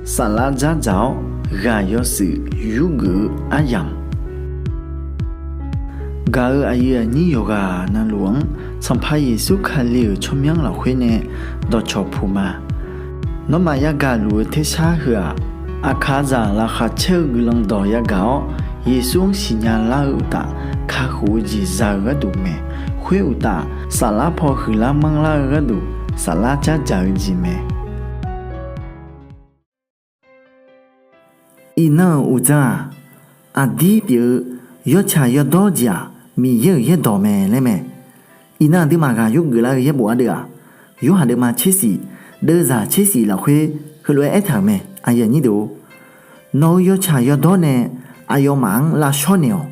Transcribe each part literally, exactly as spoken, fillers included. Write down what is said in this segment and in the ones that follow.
Saflar dzardzaq-awr ghaq yawshuif yurgeuf-eu aryamq, gaq-euq aqyuif aqnyir yawqghaq navluf-anr Sanqpaq Yeqsur Kali-euq tsawrmyanr lafkhoer nae dawqcawq puq ma. Nawmaf yagaq luf-eu tersar heu-aq, aqkaqzaq laqkhaq caer-eu guiqlanq dawq yagaq-awr, Yeqsur-anr siqnya lar-eu uqtaf, kakhof-eu jeq za-eu gharduq mae. Khoer uqtaf, saflar paw huiqlar manrlar-eu gharduq, saflar dzardzaq-eu jeq mae. Iqnan-euq uqdzan-aq, aqdir pyeuf-eu yawtsaq yawdawr jeq-aq, Miqyaer-euq yaerdawq mae laer mae. Iqnan aqduimaf ghaq yurgeuf lar-eu yaerbof ardeuv-aq, Yorhaq deuvma tsershif, deuvzaq tsershif lafkhoer heulof-aer aertaq-euq mae. Nawq-eu yawtsaq yawdawr nae aqyawfmaf-anr lavshawr naeq-awq.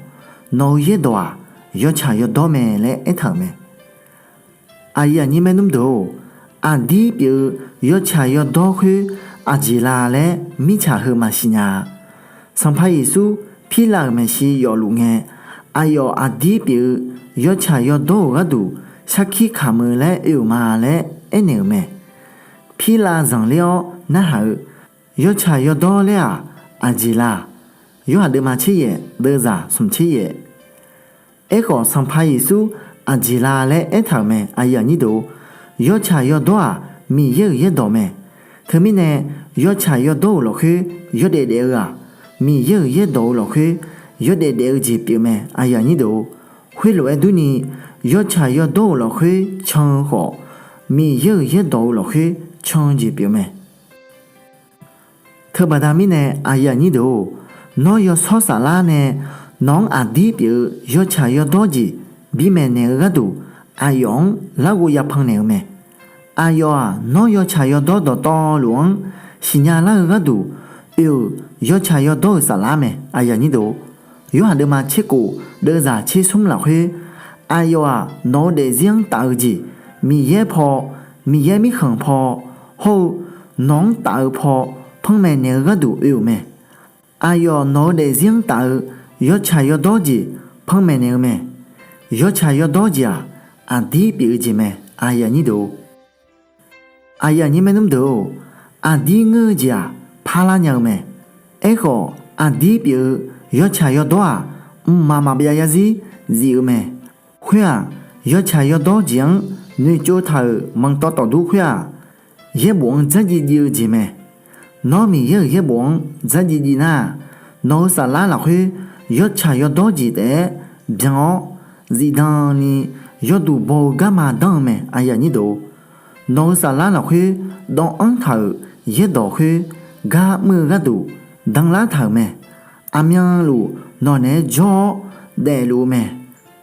Nawq-eu yaerdawq-aq, yawtsaq yawdawr mae laer aertaq-euq mae. Aqyuif aqnyir maernmr deuq-or, aqdir pyeuf-eu yawtsaq yawdawr khoer aqjeq la laer mirtsaq heu maqsiq nya-a. Sanqpaq Yeqsur Pirlav-euq maeqshi yawfluf ngae, aqyawf aqdir pyeuf-eu yawtsaq yawdawr-euq gharduq sarkir kamq-eu laer oe-euq ma laer aernaeq-euq mae. Pirlav zanqler-awr narhaq-eu, yawtsaq yawdawr laer-aq, aqjeq la? Yorhaq deuvma tser yaef, deuvzaq smq tser yaef. Aerkhawf, Sanqpaq Yeqsur aqjeq la laer aertaq-euq mae. Yawtsaq yawdawr-aq, Miqyaer-euq yaerdawq mae. Teumirnae, yawtsaq yawdawr-euq lafkhoer yawdaef daef-eu-aq, Miqyaer-euq yaerdawq-eu lafkhoer yawdaef daef-eu jeq pyeuf mae. Khoerlof-aer durni, yawtsaq yawdawr-euq lafkhoer can-eu khawf, Miqyaer-euq yaerdawq-eu lafkhoer can-eu jeq pyeuf mae. Teubaqda mirnae, nawr yawshawr saflar nae nawq-anr aqdir pyeuf-eu yawtsaq yawdawr jeq bimaeq naeq-eu gharduq, aqyawf-anr larghov yapan naeq-eu mae. Aqyawf-aq, nawr yawtsaq yawdawr dawqtawvluf-anr siqnya lar-eu gharduq oe-euq yawtsaq yawdawr-euq saflar mae. Yorhaq deuvma tserkof, deuvzaq tsersmr lafkhoer, aqyawf-aq, nawq-eu daefzir-anr taf-eu jeq, Miqyaer paw, Miqyaer mirkhanq paw, hawr-eu nawq-anr taf-eu paw panmaeq naeq-eu gharduq oe-euq mae. Aqyawf nawq-eu daefzir-anr taf-eu yawtsaq yawdawr jeq panmaeq naeq-eu mae. Yawtsaq yawdawr jeq-aq, aqdir pyeuf-eu jeq mae. Aqyuif aqnyir maernmr deuq-or, aqdir ngeur-eu jeq-aq, parlar nya-eu mae. Aerkhawf, aqdir pyeuf-eu yawtsaq yawdawr-aq, mqmaq maqbyav yarzir zif-eu mae. Khoer-aq, yawtsaq yawdawr jeq-anr noeqtsov taq-euq manqtawf tawfdur khoer-aq, yaerbof-anr dzardziv dziv-eu jeq mae. Nawr Miqyaer-euq yaerbof-anr dzardziv dziv nar-aq, nawq-eu saflar lafkhoer yawtsaq yawdawr jeq taef-aer byan-awr, zifdan ni yawduq baw-eu garma danr-eu mae. Nawq-eu saflar lafkhoer dawvanr taq-euq yaerdawq khoer gar mr-eu gharduq danlar taq-euq mae. Aqmyanluf nawq naeq-aer jawr-awr daefluf-eu mae.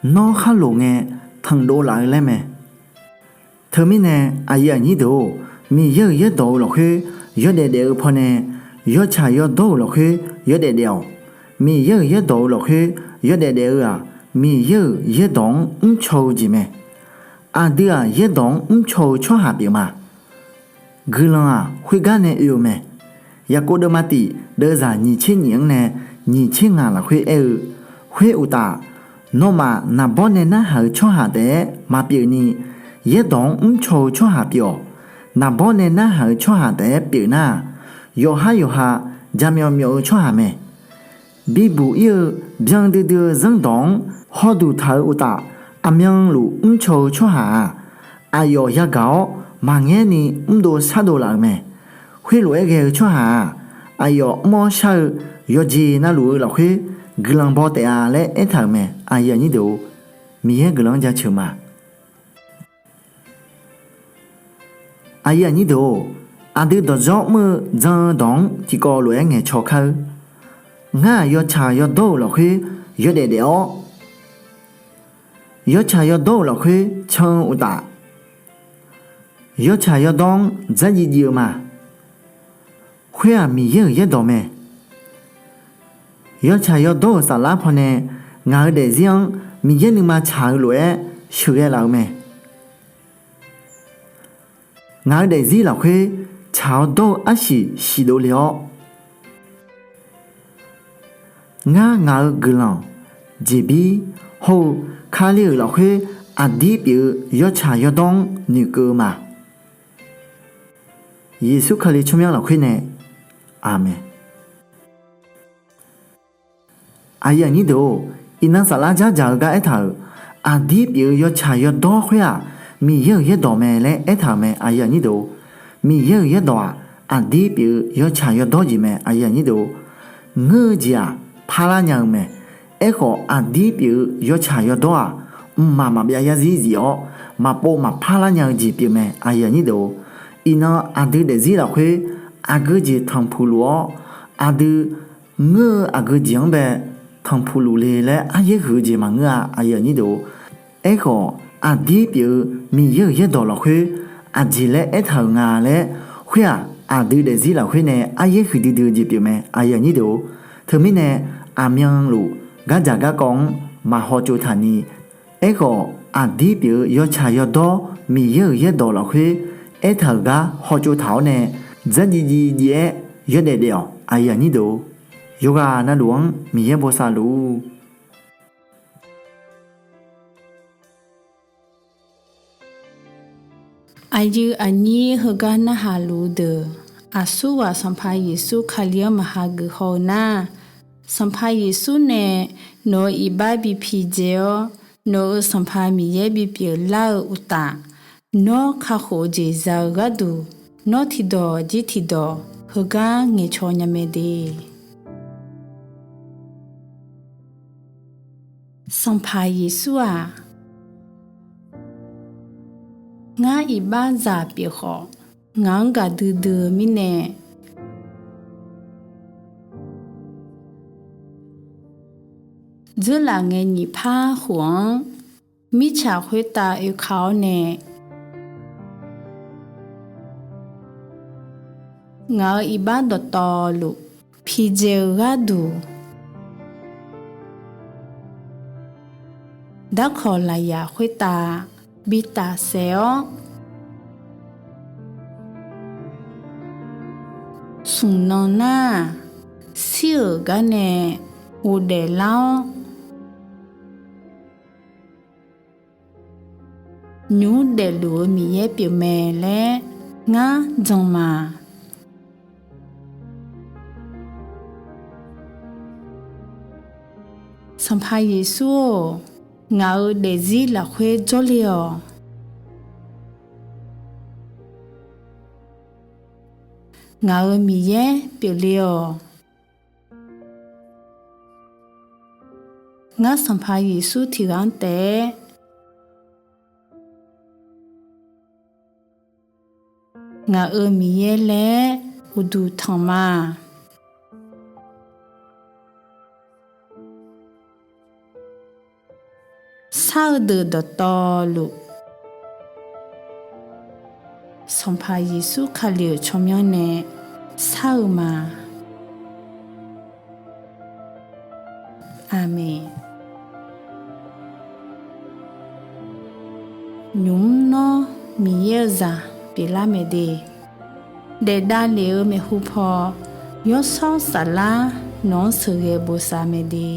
Nawr khar loq ngae tanqdov laf-eu laer mae. Teumirnae, Miqyaer-euq yaerdawq-eu lafkhoer yawdaef daef-eu pawnae, yawtsaq yawdawr-euq lafkhoer yawdaef daef-awq. Miqyaer-euq yaerdawq-eu lafkhoer yawdaef daef-eu-aq, Miqyaer-euq yaerdawq-anr mrcaw-eu jeq mae. Aqdui-aq, yaerdawq-anr mrcaw-eu tsawrhaq pyeuf ma. Guiqlanq-aq, khoergar nae oe-eu mae. Yaqkov deuvma tif, deuvzaq nyiq tser nyiq-anr nae nyiq tser ngaq lafkhoer aer-eu, khoer uqtaf, nawmaf naqbawr nae narhaq-eu tsawrhaq taef-aer maqpyeuf ni, yaerdawq-anr mrcaw-eu tsawrhaq pyeuf-awq. Naqbawr nae narhaq-eu tsawrhaq taef-aer pyeuf nar-aq, yawqhar yawqha jaqmyawf myawf-eu tsawrhaq mae. Bibuq ir-eu byan duidui-eu zanrdawq-anr hawduq taq-eu uqtaf, aqmyanluf mrcaw-eu tsawrhaq-aq, aqyawf yagaq-awr maqngaer ni mrdov shardov laf-eu mae. Khoerlof-aer ghae-eu tsawrhaq-aq, aqyawf mr-awr shar-eu yawqjeq navluf-eu lafkhoer guiqlanq baw taef-a laer aertaq-euq mae. Miqyaer guiqlanq-anr jaceuq ma. Aqdui dawqdzawr mr-eu jan-eu dawq-anr tiqkawv lof-aer ngaeqcaw kar-eur. Ngar-aq, yawtsaq yawdawr-euq lafkhoer yawdaef daef-awr, yawtsaq yawdawr-euq lafkhoer can-eu uqtaf, yawtsaq yawdawr-anr dzardziv dziv-eu ma. Khoer-aq, Miqyaer-euq yaerdawq mae. Yawtsaq yawdawr-euq saflar pawnae ngaq-eu daefzir-anr Miqyaer nuima tsaq-eu lof-aer sheuqghae laf-eu mae. Ngaq-eu daefzir lafkhoer tsaq-awr dawr-eu arsiq siqdov le-awr, ngar ngaq-eu guiqlanq, jeqbir hawr-eu Kali-euq lafkhoer aqdir pyeuf-eu yawtsaq yawdawr-anr noeqkeuv-eu ma. Yeqsur Kali tsawrmyanr lafkhoer nae Aqmeq. Aqyuif aqnyir deuq-or, iqnan saflar dzardzaq-eu gar aertaq-euq, aqdir pyeuf-eu yawtsaq yawdawr khoer-aq, Miqyaer-euq yaerdawq mae laer aertaq-euq mae. Miqyaer-euq yaerdawq-aq, aqdir pyeuf-eu yawtsaq yawdawr jeq mae. Ngeur-eu jeq-aq, parlar nya-eu mae. Aerkhawf, aqdir pyeuf-eu yawtsaq yawdawr-aq, mqmaq maqbyav yarzir zif-awr, maqpov maqpar lar nya-eu jeq pyeufmae. Iqnan aqdui daefzir lafkhoer aqgeu jeq tanqpuq luf-awr, aqdui ngeur-eu aqgeu jeq-anr bae tanqpuq luf le laer aryaer huiq-eu jeq maqngeur-a. Aerkhawf, aqdir pyeuf-eu Miqyaer-euq yaerdawq lafkhoer aqjeq laer aertaq-euq nga laer, khoer-aq, aqdui daefzir lafkhoer nae aryaer huiqdui dui-eu jeq pyeufmae. Teumirnae, aqmyanluf gardzaq garkawv-anr maq hawtsov taqni, aerkhawf, aqdir pyeuf-eu yawtsaq yawdawr Miqyaer-euq yaerdawq lafkhoer aertaq-euq gar hawtsov taq-awr nae, dzardziv dziv dziv-aer yawdaef daef-awq. Yawqghaq navluf-anr Miqyaer bosav luf-ur. Aqyuif aqnyir heugar narhaq luf-eu deuq, aqsurghaq Sanqpaq Yeqsur Kali-anr maqha geuf haw-eu nar, Sanqpaq Yeqsur nae nawq-euq iqbax bi pidzae-awr, nawq-euq Sanqpaq Miqyaer bipyeuf lar-eu uqtaf, nawr kakhof-eu jeq za-eu gharduq, nawr tiqdawq jir tiqdawq heugar ngaeqcaw nya mae de. Sanqpaq Yeqsur-aq, ngar iqbaxzaq pyeuf khawf, ngaq-anr gaqdui dui-eu mirnae, dzeurlaf ngae nyiq par khof-anr mirtsaq khoertav oeka-awr nae, ngaq-euq iqbax dawqtawvluf pidzae-eu gharduq, darkawq lafyaq khoertav bi tafsaef-awr, smq nan nar-aq, shir-euq gar nae ghofdaef lar-awr, nymq mr daefluf-eu Miqyaer pyeufmae laer ngar jan ma. Sanqpaq Yeqsur-or, ngaq-euq daefzir lafkhoer jawrle-awq. Ngaq-euq Miqyaer pyeufle-awq. Ngar Sanqpaq Yeqsur tiqghaq-anr taef-aer ngaq-euq Miqyaer laer uqduq tanq ma. Shar-eu deuq dawqtawvluf, Sanqpaq Yeqsur Kali-euq tsawrmyanr nae shar-eu ma. Aqmeq. Nymq mr nawr Miqyaer-eu zaq pyeuflar mae de. Daef davlef-eu maeqhu paw, Yawshawr Saflar nawq-anr sheuqghae bosav mae de.